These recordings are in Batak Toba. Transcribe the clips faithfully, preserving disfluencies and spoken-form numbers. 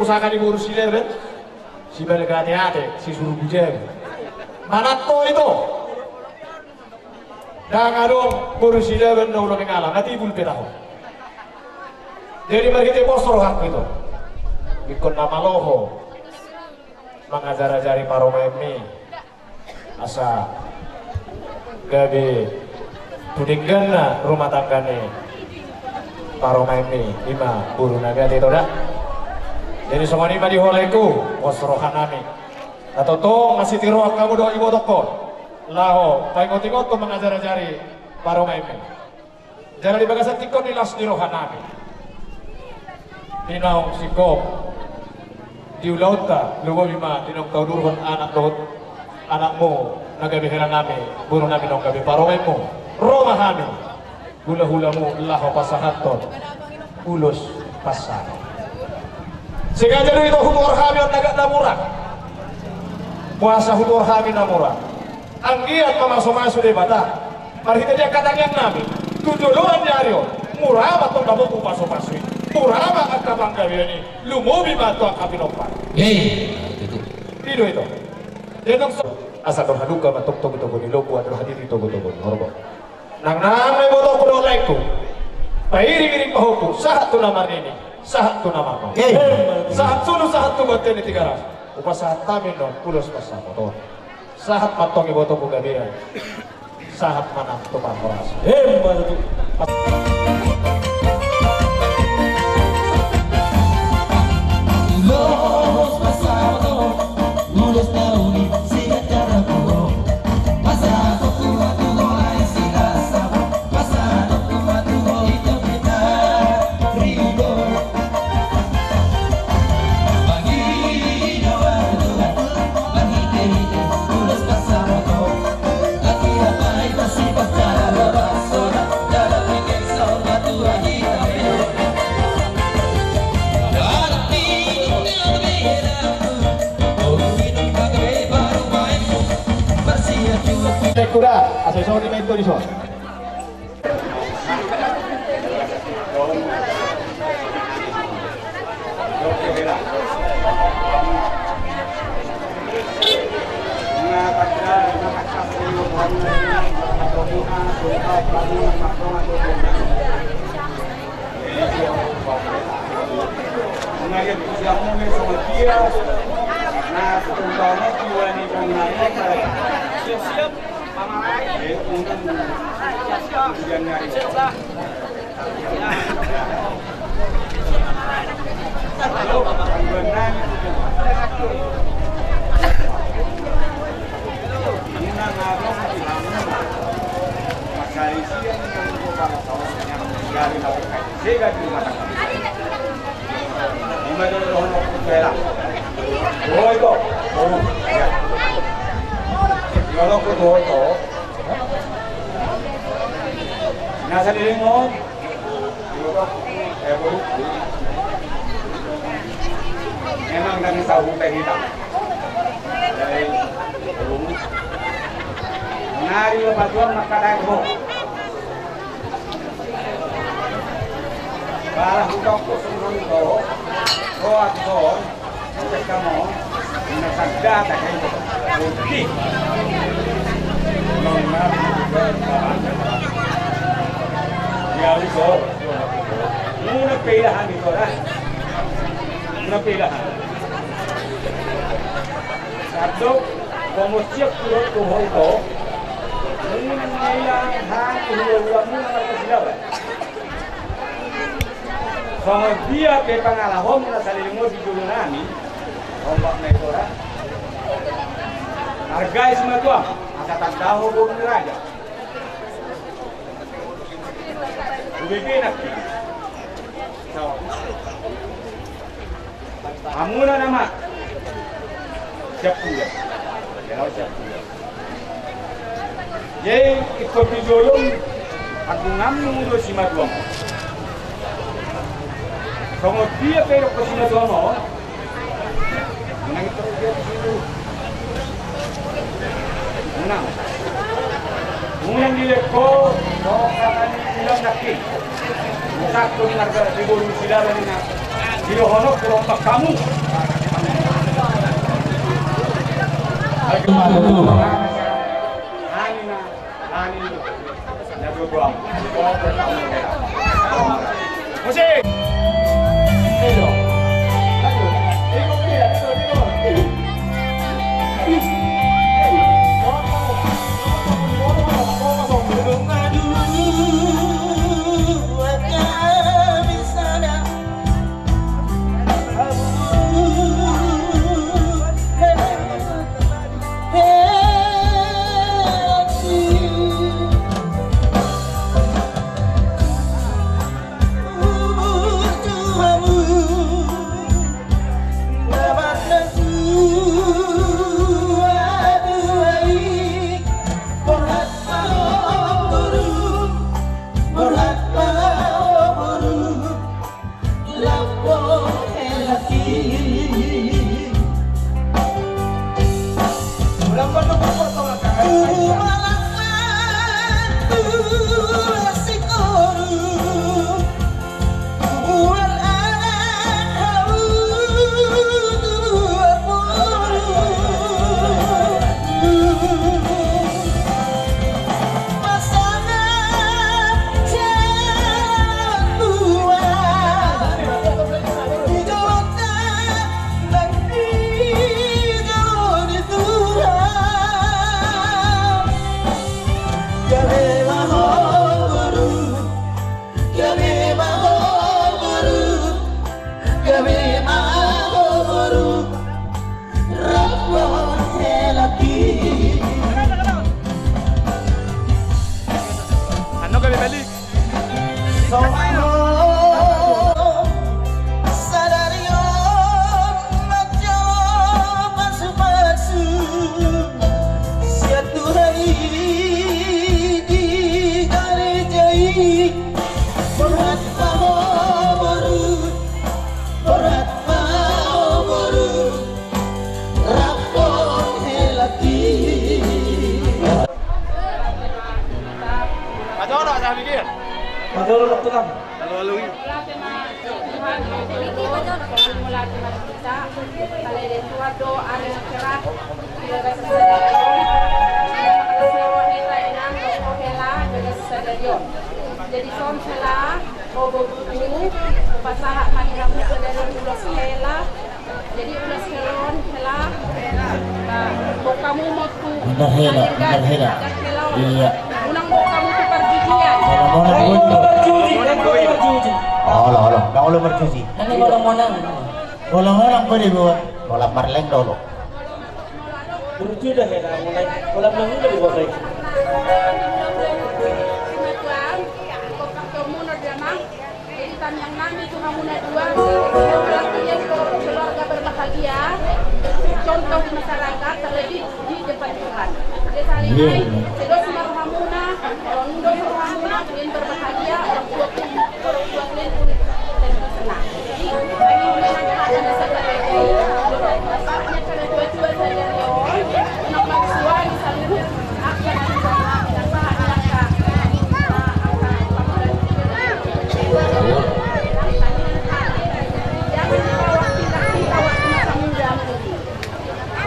Sanga ni boru Silaban, si Balga Ateate, si Surgu Jabu. Manat ho ito. Ndang adong boru Silaban na olo mangala, na tibul pe taho. Jadi marhite pos rohangku ito. Ingkon na malo ho mangajar-ajari parumaenmi. Asa gabe tu dengganna rumah tangga ni parumaenmi, ima boru na gati ito da. Jadi songon i ma di holaiku, pos rohanami. Na tongtong masitiroan hamu dohot ibotongkon. Laho paingot-ingothon mangajar-ajari parumaenmi. Jala di bagasan tingkos ni las ni rohanami, di naung singkop di ulaonta, lumobi ma di naung taudurhon anak dohot anakmu na gabe helanami, borunami naung gabe parumaenmu. Ro ma hami, hula-hulamu laho pasahathon ulos pansamotan. Sengaja do ito hutuhor hami on na gak na mura. Boasa hutuhor hami na mura? Anggiat mamasu-masu Debata marhite di angka tangiangnami tu joloan ni ari on. Mura ma tong dapotmu pasu-pasu i, mura ma angka panggabean i, lumobi ma tu angka pinompar. Hei, itu. I do ito. Jadi tong so asa dohot haduka ma tong togu-togu ni lombu, asa dohot hatiti togu-togu ni horbo. Nangnang ma ibotongku dohot laengku, pairing-iring pahompu, sahat tu na marnini, sahat tu na marnono. Hei. Sahat solu, sahat tu bontean ni Tigaras. Hupasahat hami annon ulos pansamotan. Sahat ma antong ibotongku gabean. Sahat ma nang tu parhorasan. Emma tutu. Kuda, asa songon i ma ito dison. Na saleleng on, memang dari tahu tadi tak. Dari, nari lepas tuan maka dari ho. Balah hutang kosong ho. Ho atau Kamu, na sada ta kain. Oke. Nona. Ya, iso. Muna peilahan ito, lah. Muna peilahan. Satu, komo siap turun tu ho ito. Muna peilahan, hula-hula muna markas Silaban. Songon dia pe pangalahonmu na saleleng on di jolo nami, ombak na i tora. Arga i simatuam, asa tanda ho boru ni raja. Ubege nangkin. Hamuna nama. Siap kuliah. Jadi ingkon di jolo on, agung amnu do simatuam. Songon dia pe idok ho simatuam on. Menang itu dia di situ. Menang. Menang di leko, so katani bilang nangkin. Musak tu marga di boru Silaban i na. Di dohononku rompak hamu. Musik. Ano gabe balik. Songon sadari on manjalo pasupasu sian Tuhan i di gareja i. Borhat ma ho boru, borhat ma ho boru, rap dohot helak i. Pajonok, dah, Bigir. Pajonok, Tukang. Halo, halo, i. Jadi son hela, o boru, pasahat ma di hamu sadari on ulos hela. Jadi ulos hela on hela, bokam ma tu. Benar hela, benar hela. Iya. Unang bokam tu parjujian. Olo, olo, olo, marjuji. Ini olo monang. Olo monang, olo marleng do olo. Burju da hela, mulai kolam nang udah dibuat baik. Jadi tamiang nami tu hamuna dua, keluarga berbahagia, contoh di masyarakat, terlebih di depan Tuhan. Jadi saling ai, sedos ma rohamuna, kalau nundos rohamuna, kalian berbahagia, orang tua pun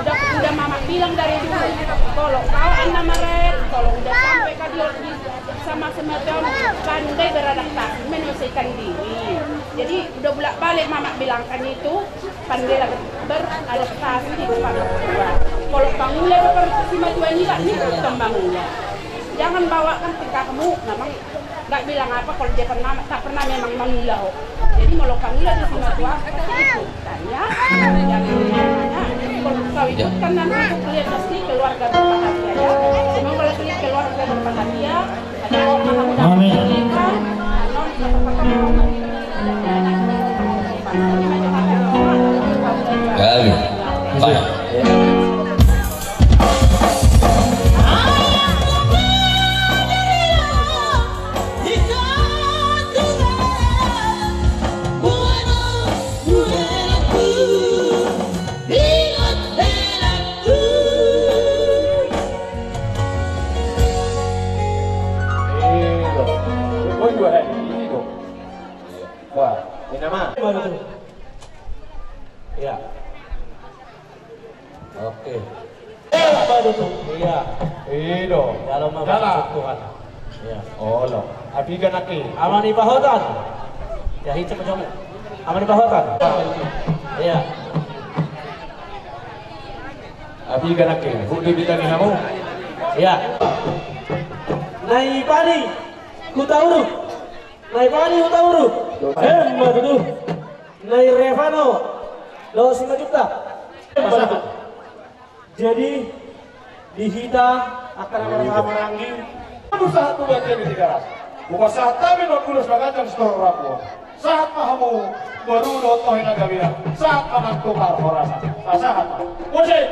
Udah, udah mama bilang dari dulu, kalau kau anak meret, kalau udah sampai ke dia, sama semacam pandai beradaptasi, menyelesaikan diri. Jadi udah bolak-balik mama bilangkan itu, pandailah ber-, beradaptasi di depan orang tua. Kalau pangula di depan si matua ini, nggak ikut pangula. Jangan bawakan tingkahmu, memang nggak bilang apa kalau dia pernah, tak pernah memang mangula ho. Jadi kalau pangula di si matua, ikut. Tanya, kalau kau ikutkan nanti, kalian pasti keluarga berbahagia, ya. Semoga kalian keluarga berbahagia. Amin. Gabe. Baik. Wah, ini nama. Oke. Eh, apa itu? Iya. Ido. Jalo ma. Jala. Tuhan. Iya. Olo. Apiga nangkin. Ama ni Pahotan. Ya, hicam macam. Ama ni Pahotan. Iya. Apiga nangkin. Budi bintang ni hamu. Iya. Nai Pani Hutauruk. Nai Pani Hutauruk. Eh, apa itu? Nai Revano dohot Simanjuntak. Jadi di hita akan marhaha maranggi. Sahat tu bagian di Tigaras. Bukan sahat kami non kulos bagajang setor rapuan. Sahat ma hamu boru dohot ohe na gabe na. Sahat ma nang tukar horas. Sahat ma. Musik.